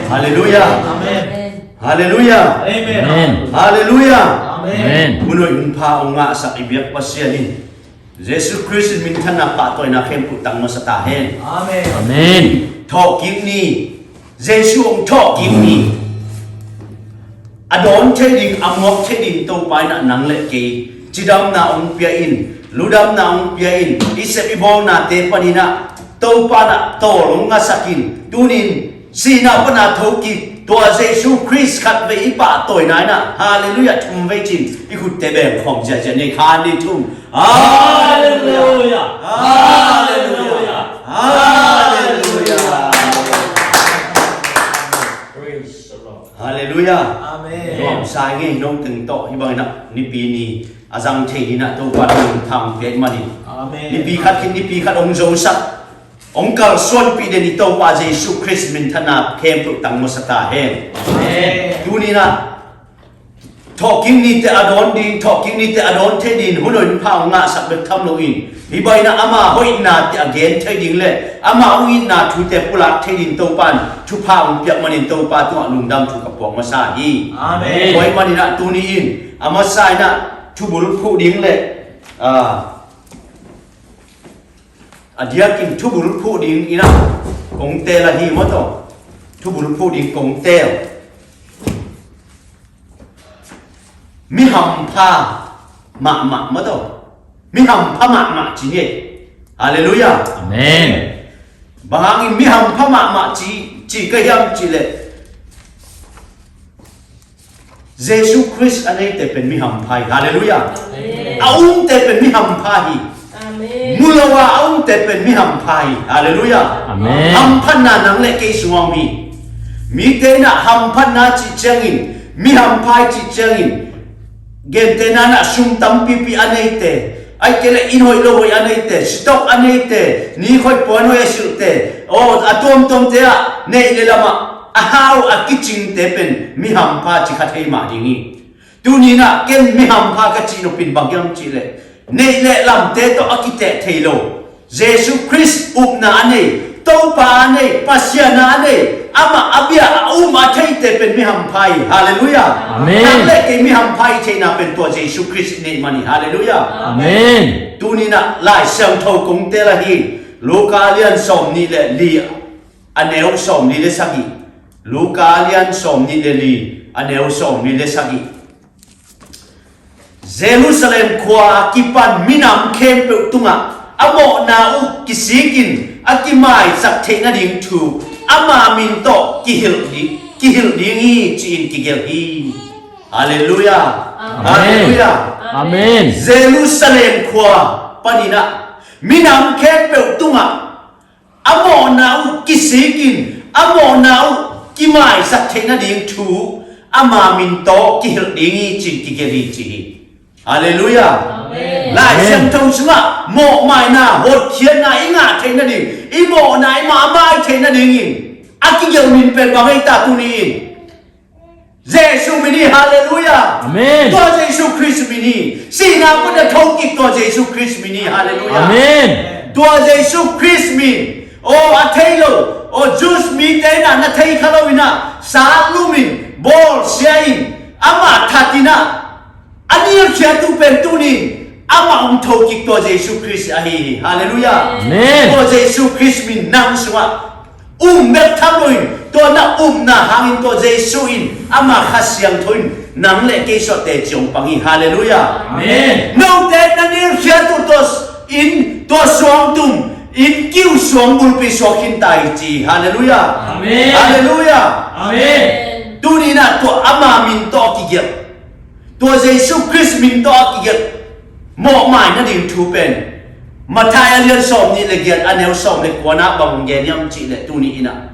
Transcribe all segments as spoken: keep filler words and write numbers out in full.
Halleluia. Halleluia. Amen. Halleluia. Amen. Hun hoih hun pha hong ngahsak i biak Pasian in Jesu Khrist in minthanna pahtawina khempeuh tang masa ta hen. Amen. Amen. Thawhkik ni, Jesu hong thawhkik ni. A dawn thei ding, a muak thei ding Topa in ah nang le kei cidamna hong pia in, ludamna hong pia in, i sep i bawlnate panin ah Topa in ah tawl hong ngasak in, tunin sihna pana thokik tua Jesu Khrist khatvei i pahtawina in ah, halleluia, thumvei cin i khutte beng khawm ziahziah ni, khat, nih, thum. Halleluia. Halleluia. Halleluia. Praise the Lord. Halleluia. Amen. Nuam sa ing ei, no teng tawh hih bangin ah nipi ni a zang thei dingin ah Topa in thang pia ahih manin. Amen. Nipi khat khit nipi khat hong zosak, hong kalsuanpih den i Topa Jesu Khrist minthanna khempeuh tang masa ta hen. Amen. Tuni in ah thawhkik nite a dawn ding, thawhkik nite a dawn thei dingin hun hoih hun pha hong ngahsak bek tham loin, hih bangin ah ama hoihnate a gen thei ding le ama hong itna thute pulak thei dingin Topa in thupha hong piak manin Topa tungah lungdam thu ka puak masa hi. Amen. Tua ahih manin ah tuni in a masa in ah thubul phuh ding le, ah, a diakin thubul phuh ding in ah kong teel ahi maw taw. Thubul phuh ding kong teel. Mi hampha mahmah maw taw. Mi hampha mahmah ci ni. Halleluia. Amen. Bang hangin mi hampha mahmah ci, ci ka hiam cih leh, Jesu Khrist a neite pen mi hampha hi. Halleluia. Amen. A umte pen mi hampha hi. Amen. Mu lo a a umte pen mi hampha hi. Halleluia. Amen. Hamphatna nang le kei sungah om hi. Mite in ah hamphatna cih ciangin, mi hampha hi cih ciangin, gentehna in ah sum tampipi a neite, ahih kei leh inn hoih lo hoih a neite, stock a neite, ni hoih puan hoih a silhte, aw, a tuamtuamte ah neih le lamah a hau a kicingte pen mi hampha ci kha thei mah ding hi. Tuni in ah ken mi hampha ka cih nop in bang hiam cih leh, neih le lamte tawh a kiteh thei lo, Jesu Khrist upna a nei, Topa a nei, Pasian a nei, amah a bia a um a theite pen mi hampha hi. Halleluia. Amen. Nang le kei mi hampha i theihna pen tua Jesu Khrist i neih man hi. Halleluia. Amen. Tuni in ah Lai Siangtho kong teel ahi, Luka lian sawmnih le li, a neu sawmli le sagih. Luka lian sawmnih le li, a neu sawmli le sagih. Jerusalem khua a kipan minam khempeuh tungah a mawhna uh kisikin a kimaisak theih nading thu ama min tawh kihilh di-, kihilh ding hi, ci-in kigelh hi. Halleluia. Amen. Halleluia. Amen. Jerusalem khua panin ah minam khempeuh tungah a mawhna uh kisikin a mawhna uh kimaisak theih nading thu ama min tawh kihilh ding hi, ci-in kigelh hi, ci hi. Halleluia. Amen. Lai Siangtho sungah mawhmaina, hotkhiatna i ngah theih nading, i mawhna i mahmai theih nadingin a kigelh min pen bang hi ta tuni in? Jesu min hi. Halleluia. Amen. Tua Jesu Khrist min hi. Sihna pana thokik tua Jesu Khrist min hi. Halleluia. Amen. Tua Jesu Khrist min, aw, a thei lo, aw, Jews mite in ah na thei kha lo in ah, sat lum in, bawlsia in, amah that in ah, a nilkhiat uh pen tuni in amah hong thokik tua Jesu Khrist ahi hi. Halleluia. Amen. Tua Jesu Khrist min nang sungah um bek tham loin, tua na upna hangin tua Jesu in ama Kha Siangtho in nang le kei suah teci hong pang hi. Halleluia. Amen. Note na nilkhiat uh tua s-, inn, tua suangtum, inn kiu suang bulpi suak khin ta hi, ci. Halleluia. Amen. Halleluia. Amen. Tuni in ah tua ama min tawh kigelh, tua Jesu Khrist min tawh a kigelh mawhmai nading thu pen Matthai a lian sawmnih le giat, a neu sawm le kuana bang hong gen hiam cih leh, tuni in ah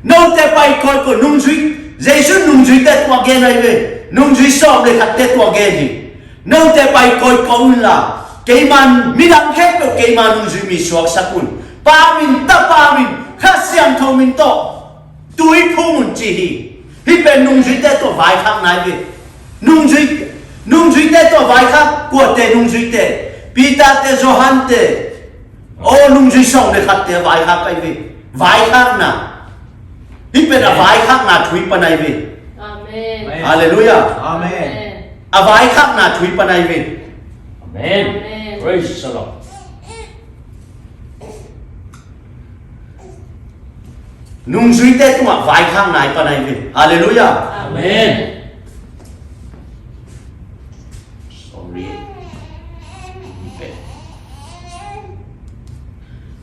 note pai kawikawi, nungzui, Jesu nungzuite tua gen ahi ve. Nungzui sawm le khatte tua gen hi. Note pai kawikawi unla, keima midang khempeuh keima nungzui mi suaksak un. Pa min, Tapa min, Kha Siangtho min tawh tui phum un, ci hi. Hih pen nungzuite tawh vaikhakna hi ve. Nungzui, nungzuite tawh vaikhak, kuate nungzuite? Peter te, Johan te, Aw, nungzui sawm le khatte a vaikhak ahi ve. Vaikhakna. Hih pen a vaikhakna thu i pan ahi ve. Halleluiah. A vaikhakna thu i pan ahi ve. Nungzuite tungah vaikhakna i pan ahi ve. Halleluiah.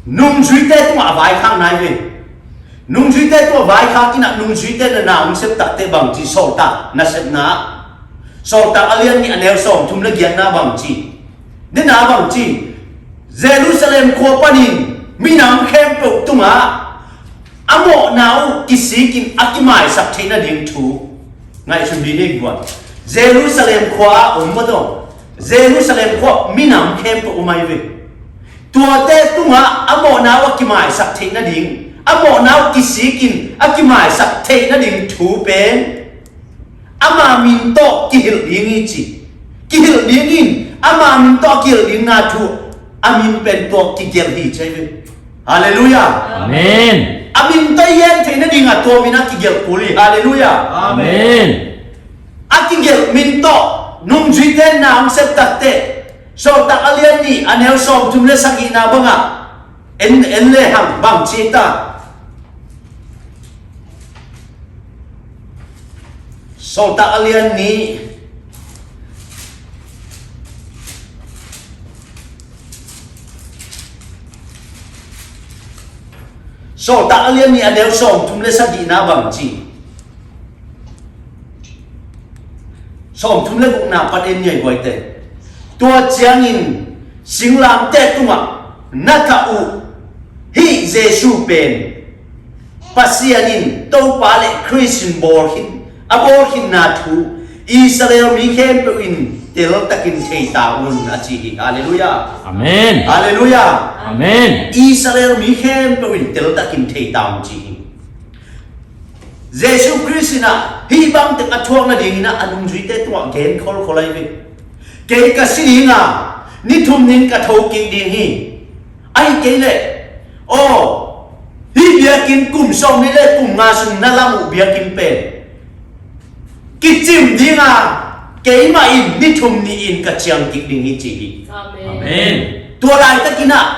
Nungzuite tungah a vaikhakna i ve. Nungzuite tungah vaikhak in ah nungzuite na na hong sep takte bangci sawltak nasepna ah. Sawltak a lian nih a neu sawm thum le giatna bangci. Nena bangci. Jerusalem khua panin minam khempeuh tungah a mawhna uh kisikin a kimaisak theih nading thu. Ngaihsun dih ni guan. Jerusalem khua ah om maw taw. Jerusalem khua minam khempeuh om ahi ve. Tuate tungah a mawhna uh a kimaisak theih nading, a mawhna uh kisikin a kimaisak theih nading thu pen ama min tawh kihilh ding hi ci. Kihilh ding in ama min tawh kihilh ding na thu a min pen tawh kigelh hi ci ahi ve. Halleluiah. A min tawh i en theih nading a tua min a kigelh kul hi. Halleluiah. A kigelh min tawh nungzuite na hong sep takte. Sawltak a lian nih a neu sawm thum le sagihna bangah en, en le hang bangci ta. Sawltak a lian nih. Sawltak a lian nih a neu sawm thum le sagihna bangci. Sawm thum le gukna pan en ni a guaite. Tua ciangin singlamteh tungah na thah uh hih Jesu pen Pasian in Topa le Khrist in bawl khin, a bawl khinna thu Israel mi khempeuh in teltakin thei ta un a ci hi. Halleluiah. Halleluiah. Israel mi khempeuh in teltakin thei ta un ci hi. Jesu Khrist in ah hih bangteng a thuak nadingin ah a nungzuite tungah gen kholkhol ahi ve. Kei ka si dinga ni thum nin ka tho kik ding hi. Ahih kei leh aw, hih biakinn kum sawm nih le kum nga sung na lam uh biakinn pen kicim dinga keimah in ni thum ni-in ka ciang kik ding hi ci hi. Tua laitakin ah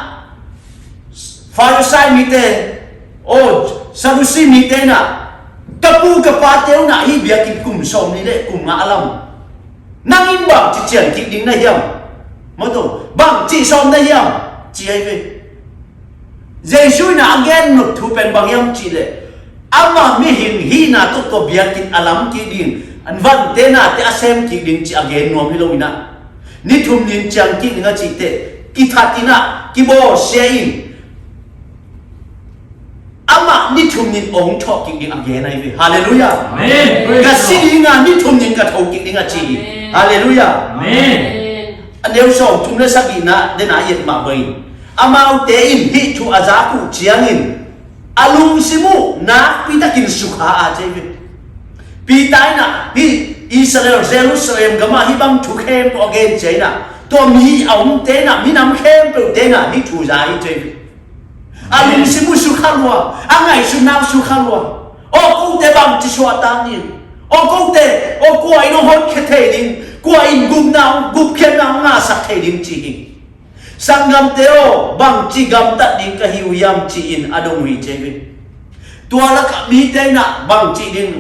Farisai mite, aw, Sadusi mite in ah ka pu ka pate un ah hih biakinn kum sawm nih le kum nga a lam nang in bangci ciang kik ding na hiam? Maw taw, bangci sawm na hiam? Ci ahi ve. Jesu in ah a gen nop thu pen bang hiam cih leh ama mihing hihna tawh tua biakinn a lam kik ding, vante nate a sem kik ding cih a gen nuam hi lo in ah ni thum nin ciang kik ding a cih teh kithat in ah kibawlsia in amah ni thum nin ong thawh kik ding a gen ahi ve. Halleluiah. Ka si dinga ni thum nin ka tho kik ding a ci hi. Halleluiah. A neu sawm thum le sagihna den a yet mah bangin amaute in hih thu a zak uh ciangin a lungsim uh nakpitakin sukha a ci ahi ve. Peter in ah hih Israel Jerusalem gamah hih bang thu khempeuh a gen ciangin ah tua mi a omte in ah minam khempeuhte in ah hih thu za hi ci ahi ve. A lungsim uh sukha lua, a ngaihsutna uh sukha lua. Aw kote bangci suahtak ding, aw kote, aw kua in hong honkhia thei ding, kua in gupna, gupkhiatna hong ngahsak thei ding ci hi. Sanggamte aw, bangci gamtat ding ka hi uh hiam ci-in a dong uh hi ci ahi ve. Tua lakah mite in ah bangci ding,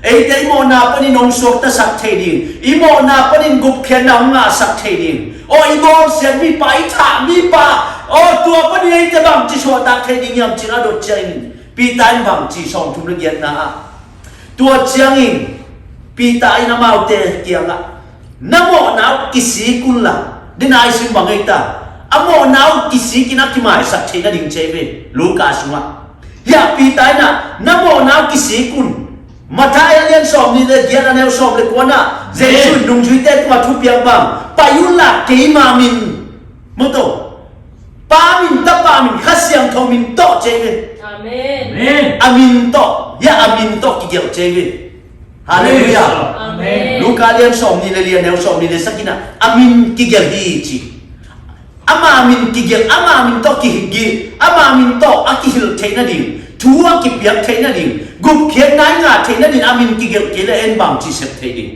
eite i mawhna panin hong suaktasak thei ding, i mawhna panin gupkhiatna hong ngahsak thei ding, aw i bawlsiat mipa, i thah mipa, aw tua panin eite bangci suahtak thei ding hiam ci-in a dot ciangin Peter in bangci sawm thum le giatna ah. Tua ciangin Peter in amaute kiangah na mawhna uh kisik unla, den a i sim bang ei ta, a mawhna uh kisikin a kimaisak theih nading ci ahi ve. Luka sungah hiah Peter in ah na mawhna uh kisik un. Matthai a lian sawm nih le giat a neu sawm le kuana Jesu in nungzuite tungah thupiak bang, pai unla keima min, maw taw, Pa min, Tapa min, Kha Siangtho min tawh ci ahi ve. A min tawh, hiah a min tawh kigelh ci ahi ve. Halleluiah. Luka lian sawm nih le lian neu sawm nih le sagihna a min kigelh hi ci. Ama min kigelh, ama min tawh kihilh, ama min tawh a kihilh theih nading, thu a kipiak theih nading, gupkhiatna i ngah theih nading a min kigelh kei le en bangci sep theih ding?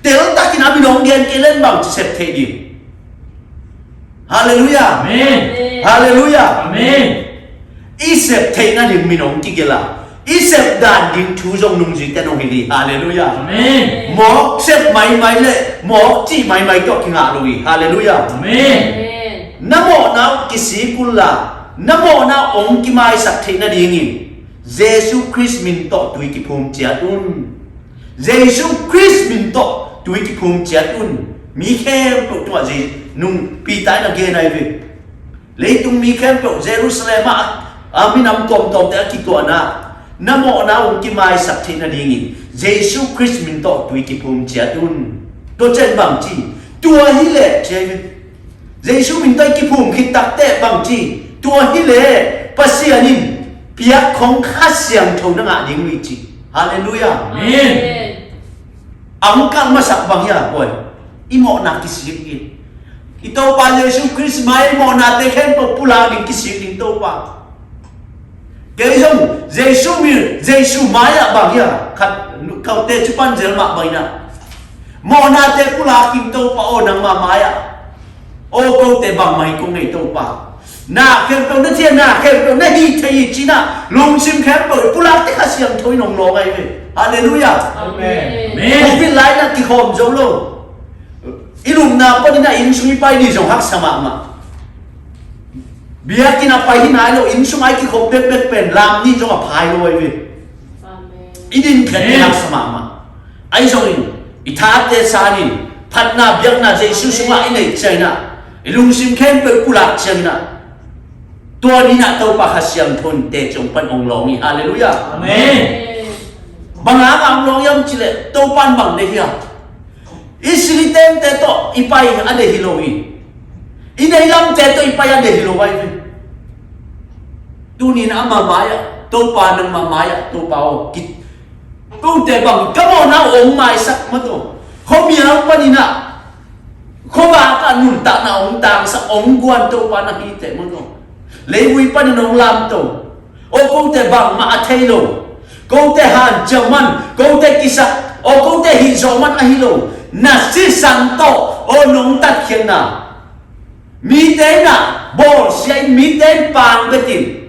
Teltakin a min hong gen kei le en bangci sep theih ding? Halleluiah. Amen. Halleluiah. Amen. I sep theih nading min hong kigelh a, i sep dan ding thu zong nungzuite nong hilh hi. Halleluiah. Amen. Mawk sep maimai le mawk cih maimai tawh kingah lo hi. Halleluiah. Amen. Amen. Na mawhna uh kisik unla, na mawhna uh hong kimaisak theih nadingin Jesu Khrist min tawh tui kiphum ciat un. Jesu Khrist min tawh tui kiphum ciat un. Mi khempeuh tungah Jesu, nung Peter in a gen ahi ve. Leitung mi khempeuh Jerusalem ah, a minam tuamtuamte a kituahna, na mawhna hong kimaisak theih nadingin Jesu Khrist min tawh tui kiphum ciat un. Tua ciang bangci, tua hileh ci ahi ve. Jesu min tawh i kiphum khit takteh bangci, tua hileh Pasian in piak khong Kha Siangtho na ngah ding uh hi ci. Halleluiah. Amen. A hong kalh masak bang hiam, koi? I mawhna kisik hi. I Topa Jesu Khrist mai-ah i mawhnate khempeuh pulak ding, kisik ding Topa. Kei zong Jesu min, Jesu mai-ah bang hiam, khat kaute ci pan zel mah bang inah, mawhnate pulak ding Topa aw, nangma mai-ah. Aw, kote bangmah hi kong nei Topa. Na khempeuh na ciah, na khempeuh na hih thei hi ci-inah lungsim khempeuh pulak teh Kha Siangtho in hong lawng ahi ve. Halleluiah. Amen. Amen. Covid lai-in ah kikhawm zo lo. I lupna panin ah inn sung i pai ni zong haksa mahmah. Biakinn ah pai hi nai lo, inn sung ah i kikhop bekbek pen lam nih zong a phai lo ahi ve. Amen. I din khat ni haksa mahmah. Ahi zongin i thate sanin phatna biakna Jesu sungah i neih ciangin ah i lungsim khempeuh pulak ciangin ah, tua ni-in ah Topa Kha Siangtho in teci hong pan hong lawng hi. Halleluiah. Amen. Bang hang a hong lawng hiam cih leh Topa in bang deih hiam? I silitengte tawh i pai a deih hi lo hi. I neilamte tawh i pai a deih hi lo ahi ve. Tuni-in ama mai-ah, Topa nangma mai-ah, Topa aw, ki, kote bang ka mawhna uh hong maisak mah tawh, khuamial panin ah, khuavak ah nuntakna hong tangsak, hong guan Topa na hi teh mah tawh, leivui panin hong lamto. Aw, kote bangmah a thei lo, kote hanciam man, kote kisak, aw, kote hihzawh man ahi lo, na sisan tawh, aw, nong tatkhiatna, mite in ah bawlsia in, mite in pang betin,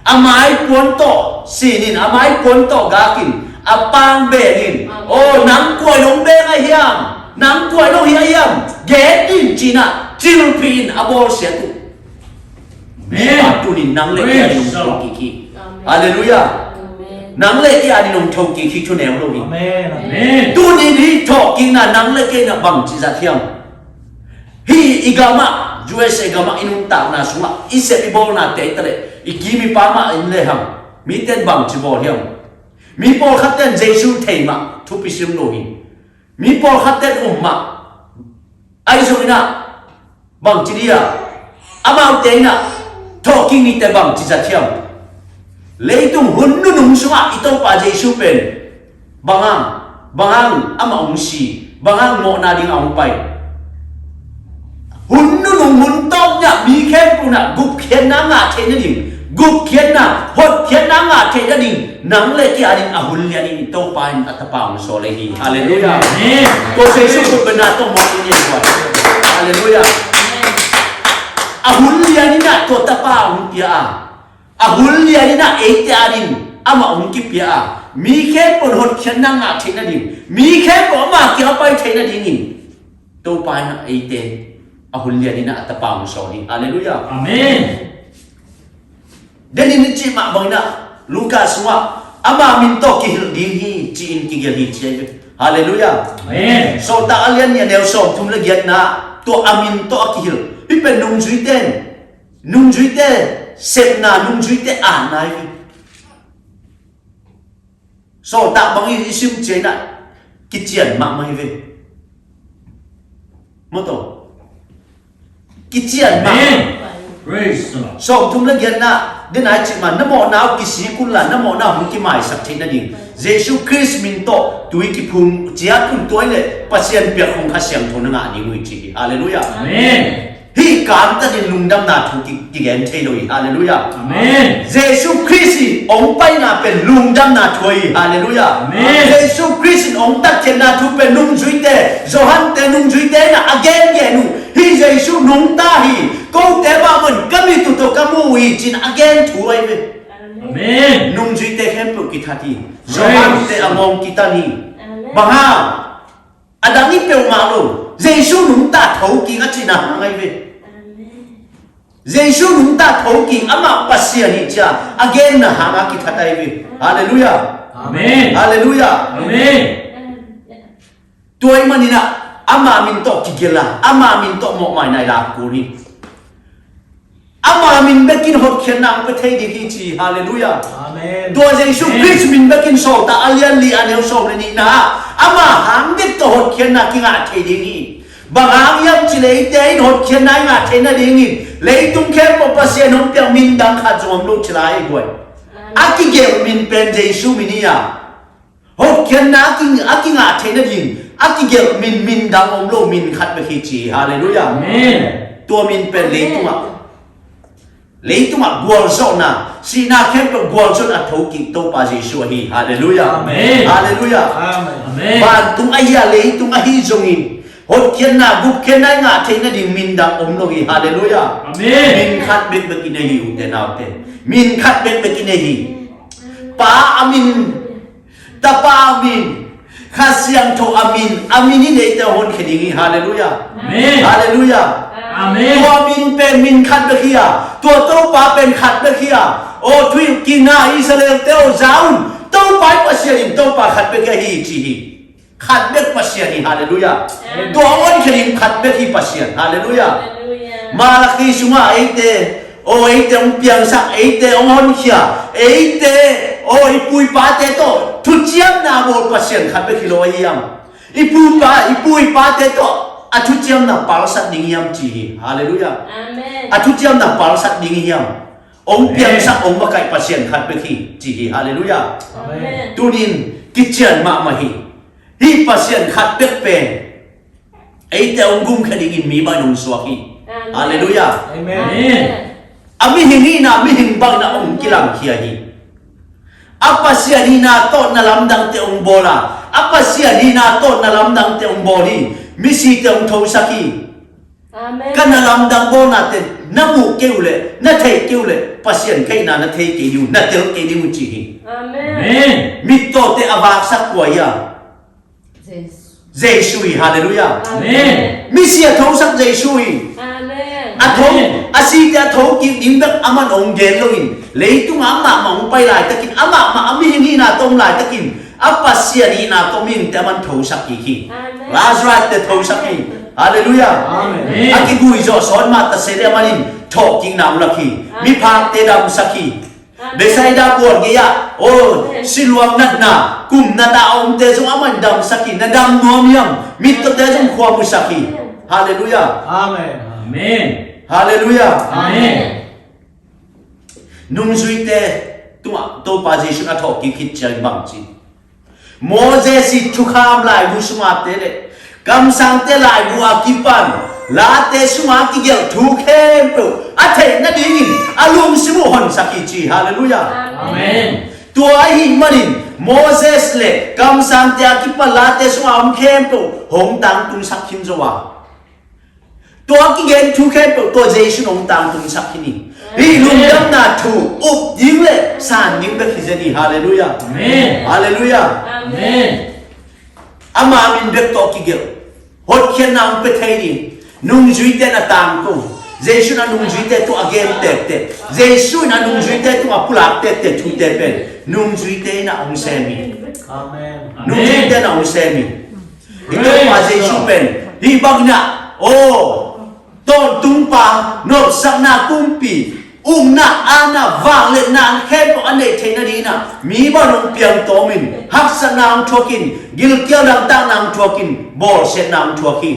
a maipuan tawh sinin, a maipuan tawh gakin, a pang benin, aw, nang kua in hong beng ahi hiam, nang kua in hong hih ahi hiam, gen in ci-in ah cilphih in a bawlsiat uh. Amen. Tunin nang le kei a ding hong tho kik hi. Amen. Halleluiah. Amen. Nang le kei a ding hong tho kik hi, thuneu lo hi. Amen. Amen. Tunin hih thawhkikna nang le kei in ah bangci zat hiam? Hih i gamah, U S A gamah i nuntakna sungah i sep i bawlnate hi taleh, i kim i pam ah in lehang, mite in bangci bawl hiam? Mi pawlkhatte in Jesu thei mah, thupi sim lo hi. Mi pawlkhatte in um mah. Ahi zongin ah bangci dih a, amaute in ah thawhkik nite bangci zat hiam? Leitung hun nunung sungah i Topa Jesu pen bang hang, bang hang amah hong si, bang hang mawhna ding a hong pai? Hun nunung hun tawp ni-ah mi khempeuh in ah gupkhiatna ngah theih nading, gupkhiatna, hotkhiatna ngah theih nading, nang le kei a ding a hun lianin i Topa in a Tapa hong sawl ahi hi. Halleluiah. Amen. Ko Jesu khut bengna tawh mawh in, halleluiah. A hun lianin ah tua Tapa hong pia a, a hun lianin ah eite a ding amah hong kipia a, mi khempeuh in hotkhiatna ngah theih nading, mi khempeuh ama kiang a pai theih nadingin Topa in ah eite a hun lianin ah a Tapa hong sawl hi. Halleluiah. Amen. Denin i cih mah bangin ah Luka sungah ama min tawh kihilh ding hi ci-in kigelh hi ci ahi ve. Halleluiah. Amen. Sawltak a lian nih a neu sawmthum le giatna, tua a min tawh a kihilh. Hih pen nungzuite in, nungzuite sepna, nungzuite atna hi. Sawltak bangin i sim ciangin ah kician mahmah hi ve. Maw taw. Kician mahmah. Amen. Praise the Lord. Sawmthum le giatna, den ai cih mah, na mawhna uh kisik unla, na mawhna hong kimaisak theih nading Jesu Khrist min tawh tui kiphum ciat un, tua hileh Pasian piak khong Kha Siangtho na ngah ding uh hi ci hi. Halleluiah. Amen. Hih kamte lungdamna thu ki, kigen thei lo hi. Halleluiah. Amen. Jesu Khrist in hong paina pen lungdamna thu hi. Halleluiah. Amen. Jesu Khrist in hong tatkhiatna thu pen nungzuite, Johan te nungzuite in a gengen uh hi. Jesu nungta hi. Kote mah bang ka mit uh tawh ka mu uh hi ci-in a gen thu ahi ve. Amen. Nungzuite khempeuh kithat hi. Johan te a ngawng kitan hi. Amen. Bang hang? A dang hi peuhmah lo. Jesu nungta thokik a cihna hang ahi ve. Amen. Jesu nungta thokik, amah Pasian hi ci-a a genna hang a kithat ahi ve. Halleluiah. Amen. Halleluiah. Amen. Tua ahih manin ah ama min tawh kigelh a, ama min tawh mawhmaina i lak kul hi. Ama min bekin hotkhiatna hong pia thei ding hi ci hi. Halleluiah. Amen. Tua Jesu Khrist min bekin Sawltak a lian li a neu sawm le nihna ah ama hang bek tawh hotkhiatna kingah thei ding hi. Bang hang hiam cih leh eite in hotkhiatna i ngah theih nadingin leitung khempeuh Pasian hong piak min dang khat zong om lo ci lai hi guai. A kigelh min pen Jesu min hi a, hotkhiatna a ki, a kingah theih nading a kigelh min, min dang om lo, min khat bek hi ci hi. Halleluiah. Amen. Tua min pen leitungah, leitungah gualzawhna, sihna khempeuh gualzawhna a thokik Topa Jesu ahi. Halleluiah. Amen. Halleluiah. Amen. Vantung ahi a, leitung ahi zongin hotkhiatna, gupkhiatna i ngah theih nading min dang om lo hi. Halleluiah. Amen. Min khat bekbek i nei hi, ute naute. Min khat bekbek i nei hi. Pa a min, Tapa a min, Kha Siangtho a min, a min in eite hong honkhia ding hi. Halleluiah. Amen. Halleluiah. Amen. Tua min pen min khat bek hi a, tua Topa pen khat bek hi a. Aw, thuhilhkikna Israel-te aw, za un, Topa i Pasian in Topa khat bek hi a hi ci hi. Khat bek Pasian hi. Halleluiah. Amen. Tua hong honkhia ding khat bek hi Pasian. Halleluiah. Halleluiah. Malakhi sungah eite, aw, eite hong piangsak, eite hong honkhia, eite, aw, i pu i pate tawh thuciamna bawl Pasian khat bek hi lo ahi hiam? I pu i pa, i pu i pate tawh a thuciamna palsat ding hiam ci hi. Halleluiah. Amen. A thuciamna palsat ding hiam? Hong piangsak, hong makaih Pasian khat bek hi ci hi. Halleluiah. Amen. Tunin kician mahmah hi. Hih Pasian khat bek pen eite hong gumkhia dingin mi bangin hong suak hi. Amen. Halleluiah. Amen. A mihing hihna mihing bangin a hong kilangkhia hi. A Pasian hihna tawh na lamdangte hong bawl a, a Pasian hihna tawh na lamdangte hong bawl hi. Misite hong thosak hi. Amen. Ka na lamdang bawlnate na muh kei uh leh, na theih kei uh leh Pasian ka hihna na thei kei ding uh, na tel kei ding uh ci hi. Amen. Amen. Mittawte a vaksak kua hi a? Jesu. Jesu hi. Halleluiah. Amen. Misi a thosak Jesu hi. Amen. A tho, amen, a site a thokik ding bek aman hong gen loin, leitungah amah mah hong pai laitakin, amah mah a mihing hihna tawh om laitakin, a Pasian hihna tawh mihingte aman thosak kik hi. Amen. Lazarus-te thosak hi. Halleluiah. Amen. A kiguizawh sawt mah ta se le amanin thawhkikna hong lak hi. Amen. Miphakte damsak hi. Amen. Bethsaida bual gei-ah, aw, amen, siluang natna kum nat a omte zong amah in damsak hi. Na dam nuam hiam? Mittawte zong khua musak hi. Amen. Halleluiah. Amen. Amen. Halleluiah. Amen. Nungzuite tungah Topa Jesu in a thawhkik khit ciangin bang ci? Moses i thukham laibu sunga te le kamsangte laibu a kipan late sunga kigelh thu khempeuh a theih nadingin a lungsim uh honsak hi ci. Halleluiah. Amen. Tua ahih manin Moses le kamsangte a kipan late sunga om khempeuh hong tangtungsak khin zo a, tua kigen thu khempeuh tua Jesu in hong tangtungsak hi ni. Hih lungdamna thu up ding le san ding bek hi zen hi. Halleluiah. Amen. Halleluiah. Amen. Ama min bek tawh kigelh, hotkhiatna hong pia thei ni. Nungzuite in a tangtung, Jesu in a nungzuite tungah a gen tektek, Jesu in a nungzuite tungah pulak tektek thute pen nungzuite in a hong sem hi. Amen. Nungzuite in a hong sem hi. I Topa Jesu pen hih bangin ah, aw, tawntungpa, nopsakna kumpi, ukna, aana, vangliatna khempeuh a neih theih nadingin ah mi bang hong piangtawmin, haksatna hong thuakin, gilkial damtakna hong thuakin, bawlsiatna hong thuak hi.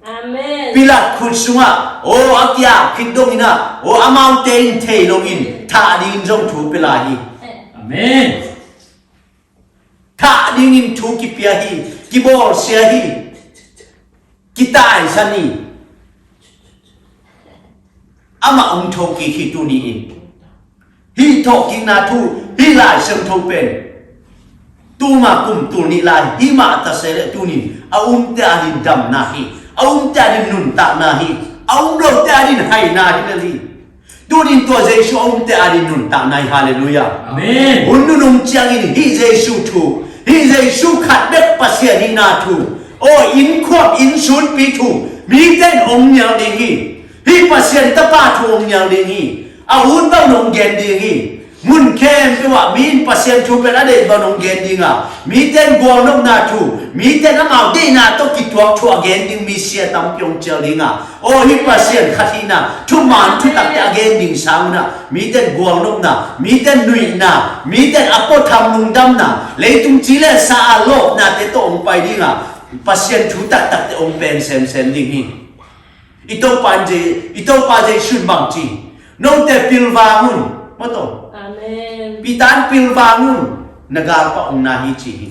Amen. Pilat khut sungah, aw, a kiak khit dongin ah, aw, amaute in thei loin thah dingin zong thu pia lai hi. Amen. Thah dingin thu kipia hi, kibawlsia hi, kitaisan hi. Amah hong thokik hi tuni in. Hih thawhkikna thu, hih Lai Siangtho pen tuma kum tul nih lai hih mah ta se leh tuni a umte adin damna hi. A umte adin nuntakna hi. A um lote adin haina hi lel hi. Tunin tua Jesu a umte adin nuntakna hi. Halleluiah. Amen. Hun nunung ciangin hih Jesu thu, hih Jesu khat bek Pasian hihna thu, aw, innkuan innsunpi thu mite in hong nial ding hi. Hih Pasian tapa thu hong nial ding hi. A ut bang hong gen ding hi. Mun khempeuh ah mi in Pasian thu pen a deih bang hong gen ding a, mite in gualnopna thu, mite in amau deihna tawh kituak thu a gen ding mi sia tampi hong cial ding a, aw, hih Pasian khat hihna thuman thutakte a gen ding sangun ah mite in gualnopna, mite in nuihna, mite in a puatham lungdamna, leitung ci le sa a lawpnate tawh hong pai ding a, Pasian thu taktakte hong pen semsem ding hi. I Topa Je-, i Topa Jesu in bang ci? Note pilvang un. Maw taw. Amen. Peter in pilvang un. Na galpa hong na hi ci hi.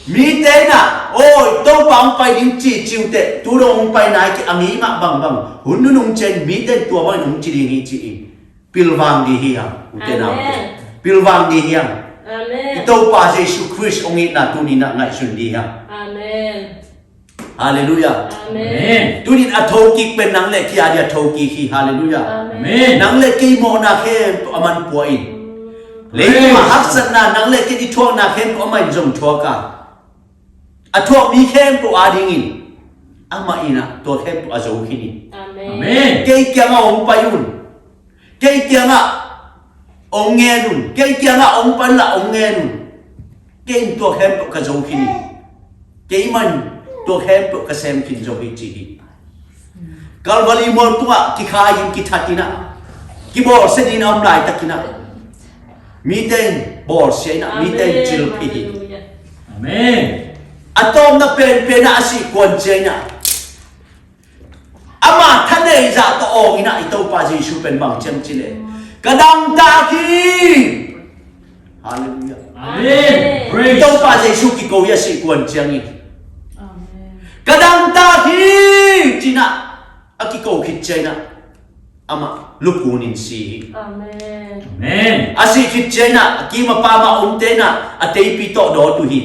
Mite in ah, aw, i Topa hong pai ding ci, ci uh teh tu dong hong pai nai kei a, mi mah bangbang hun nunung ciang mite in tua bangin hong ci ding hi ci hi. Pilvang ding hi hang, ute naute. Amen. Pilvang ding hi hang. Amen. I Topa Jesu Khrist hong itna tuni in ah ngaihsun ding hi hang. Amen. Halleluiah. Amen. Tunin a thokik pen nang le kei a dia thokik hi. Halleluiah. Amen. Nang le kei mawhna khempeuh a man pua in. Leitung a haksatna nang le kei i thuakna khempeuh amah in zong thuak a, a thuak mi khempeuh adingin amah in ah tua khempeuh a zo khin hi. Amen. Kei kiangah hong pai un. Kei kiangah hong ngen un. Kei kiangah hong pan la hong ngen un. Kei in tua khempeuh ka zo khin hi. Keimah in tua khempeuh ka sem khin zo hi ci hi. Kalvari mual tungah kikhai in, kithat in ah, kibawlsia dingin a om laitakin ah mite in bawlsia in ah, mite in cilpih hi. Amen. A tawpna penpen ah a sih kuan ciangin ah ama thanei zah tawh awng in ah i Topa Jesu pen bang ci hiam cih leh, ka dangtak hi. Halleluiah. Amen. I Topa Jesu kiko hi a sih kuan ciangin. Amen. Ka dangtak hi ci in ah a kiko khit ciangin ah amah lukun in si hi. Amen. A sih khit ciangin ah a kim a pam a omte in ah a teipi tawh dawt uh hi.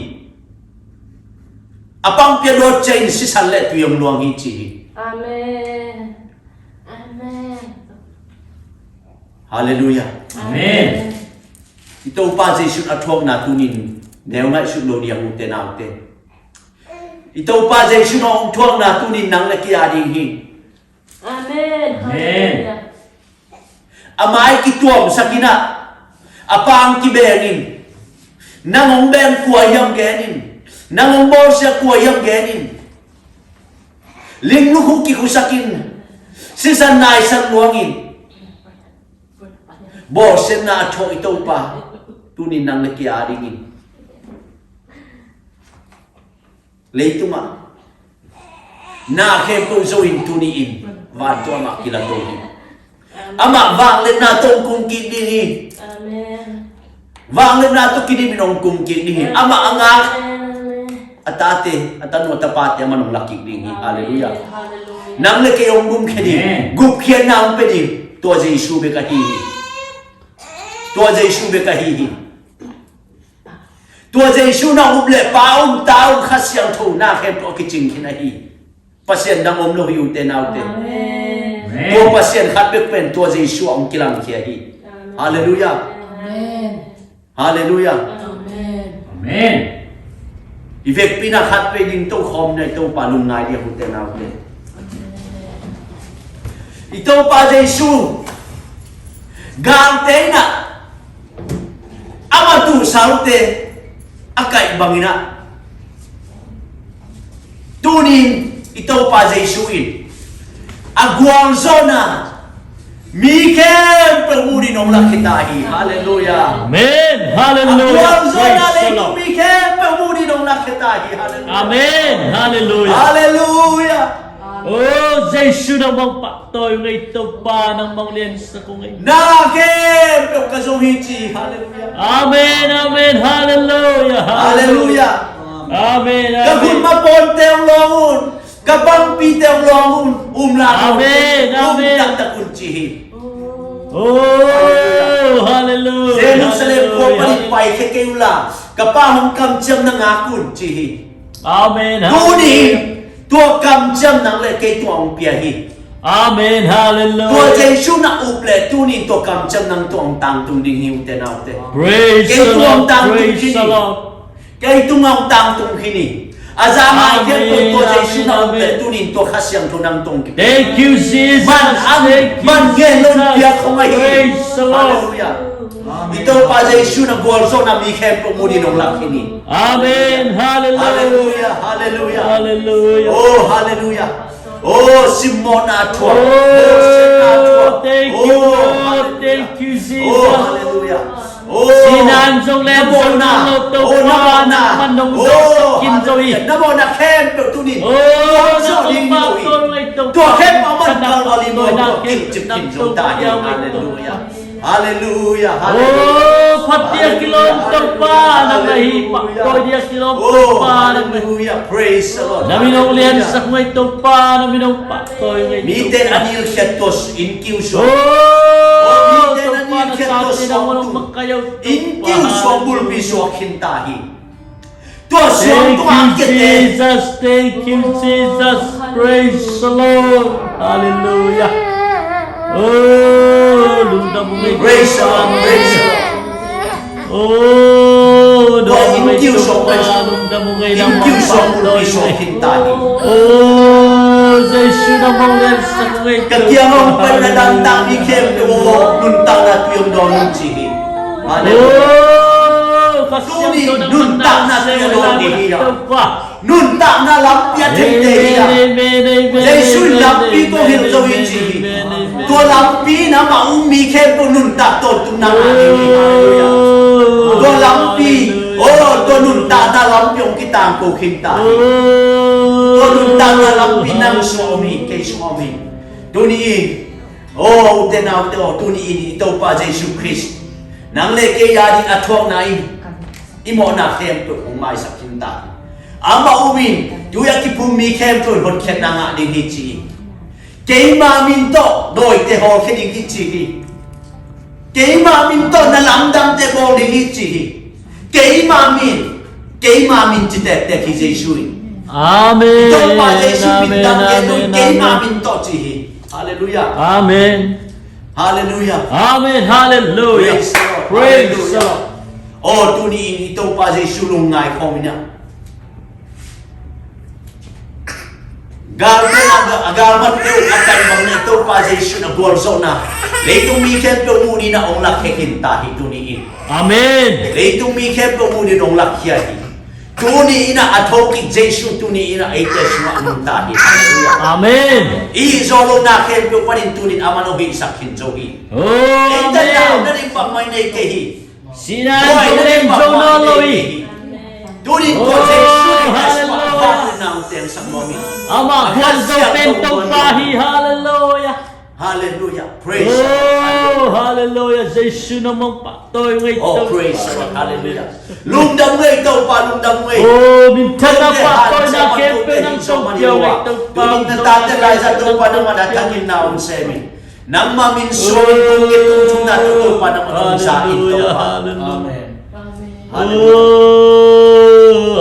A pangpi a dawt ciangin sisan le tui hong luang hi ci hi. Amen. Amen. Halleluiah. Amen. I Topa Jesu in a thuakna tunin neu ngaihsut lo ding, ute naute. I Topa Jesu in a hong thuakna tunin nang le kei a ding hi. Amen. A mai kituamsak in ah, a pang kibeng in, nang hong beng kua hiam gen in, nang hong bawlsia kua hiam gen in, ling lukhu kikhusak in, sisan naisan luang in, bawlsiatna a thuak i Topa tunin nang le kei a dingin. Leitungah na khempeuh zo in tuni in vantung amah kilato hi. Amah vangliatna tawh hong kum kik ding hi. Amen. Vangliatna tawh kidim in hong kum kik ding hi. Amah a ngak a tate, a tanu, a tapate amah hong lak kik ding hi. Halleluiah. Nang le kei hong gumkhia ding, gupkhiatna hong pia ding tua Jesu bek ahi hi. Tua Jesu bek ahi hi. Tua Jesu na up leh Pa um, Ta um, Kha Siangtho na khempeuh a kicing khin ahi. Pasian dang om lo hi, ute naute. Amen. Tua Pasian khat bek pen tua Jesu ah hong kilangkhia hi. Amen. Halleluiah. Amen. Halleluiah. Amen. I vekpi-in a khat vei ding tokhawm in a i Topa lungngai ding, ute naute. I Topa Jesu galte in ah a matuh salte a kaih bangin ah, tunin i Topa Jesu in a gualzawhna mi khempeuh mu dingin hong lakhia ta hi. Halleluiah. Amen. Halleluiah. A gualzawhna leitung mi khempeuh mu dingin hong lakhia ta hi. Halleluiah. Amen. Halleluiah. Halleluiah. O Jesu, nangmah pahtawi ung ei, Topa, nangmah liansak ung ei. Na khempeuh ka zong hi ci. Halleluiah. Amen, amen, halleluiah, halleluiah. Amen, amen. Ka khut ma pawnte hong lawng un. Ka pangpite hong lawng un, um la, Amen, um amen. Taktak un ci hi. Oh, hallelujah. Jerusalem khua panin paikhia kei un la, ka Pa hong kamciam na ngak un ci hi. Amen. Tuni tua kamciam nang le kei tung hong pia hi. Amen. Hallelujah. Tua Jesu na up le tuni tua kamciam nang tung hong tangtung ding hi, ute naute. Praise the Lord. Kei tung hong tangtung ding hi. Kei tung hong tangtung hi ni. A za ngai khempeuh tua Jesu na up le tunin tua Kha Siangtho nang tung kik. Thank you, Jesus. Man am, man ngen lon piak khong ahi. Praise the Lord. Hallelujah. I Topa Jesu na gualzawhna mi khempeuh mu ding hong lak hi ni. Amen. Hallelujah. Hallelujah. Hallelujah. Hallelujah. Oh, hallelujah. Oh, simmawhna thuak. Oh, simmawhna thuak. Thank you, Lord. Hallelujah. Thank you, Jesus. Oh, hallelujah. Oh, sinan zong le na mawhna, zong lo to, oh, na mawhna, nangman nong, oh, zaksak khin zo hi. Hallelujah. Na mawhna khempeuh tunin. Oh, tua khempeuh man Kalvari mual tua kilcip khin zo ta hi. Hallelujah. Hallelujah. Hallelujah. Oh, phattuam kilawm Topa nang ahi, pahtawi dia kilawm Topa nang ahi. Hallelujah. Praise the Lord. Na min hong liansak ngei Topa, na min hong pahtawi ngei Topa. Mite a nilkhiat tua innkiu suak. Oh, mite a nilkhiat tua suak tung. Innkiu suak bulpi suak khin ta hi. Tua suak tung a kiate. Thank you, Jesus. Thank you, Jesus. Praise the Lord. Hallelujah. Oh, lungdam ung ei. Praise the Lord. Praise the Lord. Oh, tua innkiu suak pen, lungdam ung ei, innkiu suak bulpi suak khin ta hi. Oh, Jesu na mong len sang ei. Ka kiang hong pai na dangtak mi khempeuh nuntakna tui hong dawn un ci hi. Hallelujah. Oh, Kha Siangtho nang nuntakna tui hong dawn ding hi a. Nuntakna lampi a theite hi a. Amen, amen, amen, Jesu in lampi kong hilh zo hi ci hi. Amen, amen, amen. Tua lampi in amah um mi khempeuh nuntak tawntung nang a ding hi. Hallelujah. Tua lampi, oh, tua nuntakna lampi hong kitangko khin ta hi. Tua nuntakna lampi nang sung om hi, kei sung om hi. Tuni in, oh, ute naute aw, tuni in i Topa Jesu Khrist nang le kei a ding a thuakna in i mawhna khempeuh hong maisak khin ta hi. Amah um in tui a kiphum mi khempeuh in hotkhiatna ngah ding hi ci hi. Keima min tawh dawite hawlkhia ding hi ci hi. Keima min tawh na lamdangte bawl ding hi ci hi. Keima min, keima min ci tektek hi Jesu in. Amen. I Topa Jesu min dang gen lo in, amen, keima min tawh ci hi. Hallelujah. Amen. Hallelujah. Amen. Hallelujah. Praise the Lord. Praise the Lord. Hallelujah. Oh, tuni in i Topa Jesu lungngai khawm in a, galkap a, a galmat peuh a tan bang na i Topa Jesu na gualzawhna leitung mi khempeuh mu ding na hong lakkhia khin ta hi tuni in. Amen. Leitung mi khempeuh mu ding hong lakkhia hi. Tuni in a, a thokik Jesu tuni in a eite sungah nuntak hi. Hallelujah. Amen. I hih zawh lohna khempeuh panin tuni in a man hong hihsak khin zo hi. Oh, amen. Eite na ding bangmah nei kei hi. Sinan zong lem zo nawn lo hi. Tuni in tua Jesu in a sungah a vak le nang teng sak nuam hi. Amah gualzo pen Topa hi. Hallelujah. Hallelujah. Praise the Lord. Oh, hallelujah. Jesu na mong pahtawi ngei Topa. Oh, praise the Lord. Hallelujah. Lungdam ngei Topa, lungdam ngei. Oh, minthanna pahtawina khempeuh nang tawh pia ngei Topa. Tuni in na tate laizat Topa nangmah na thangin na hong sem in. Nangmah min suangin kong kip tung thumna tawh Topa nangmah hong za in Topa. Hallelujah. Amen. Hallelujah. Oh.